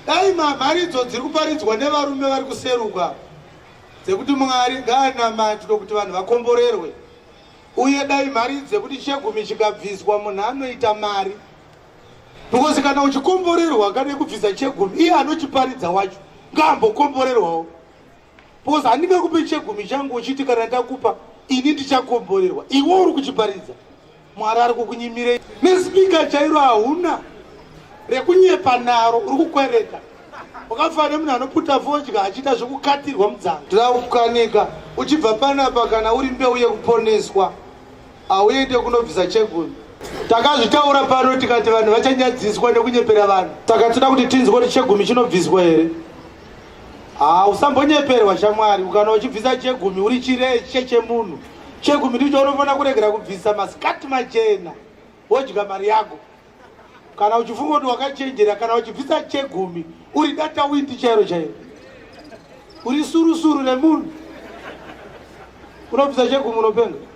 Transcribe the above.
Dai mamharidzo dziri kuparidzwa nevarume vari kuseruka dzekuti Mwari ngaanamatwe kuti vanhu vakomborerwe, uye dai mharidzo dzekuti chegumi chikabviswa munhu anoita mari, because kana uchikomborerwa kana kubvisa chegumi, iye anochiparidza wacho ngaambokomborerwawo, because handingakupi chegumi changu uchiti kana ndakupa ini ndichakomborerwa. Iwe uri kuchiparidza, Mwari ari kukunyimirei? Nespeaker chairo hauna rekunyepa naro, uri kukwereta. Wakafanana nemunhu anoputa fodya achiita zvekukatirwa mudzanga. Tira kukanika uchibva panapa. Kana uri mbeu yekuponeswa, hauende kunobvisa chegumi. Takazvitaura pano tikati vanhu vachanyadziswa nekunyepera vanhu. Saka toda kuti tinzwe kuti chegumi chinobviswa here. Ha, usambonyeperwa shamwari. Ukana uchibvisa chegumi uri chireche chemunhu. Chegumi ndicho unofanira kuregera kubvisa masikati machena, wodya mari yako. Kana uchifunga kuti wakachenjera, kana uchibvisa chegumi uri datawindi chairo chairo, uri surusuru remunhu. Unobvisa chegumi, unopenga.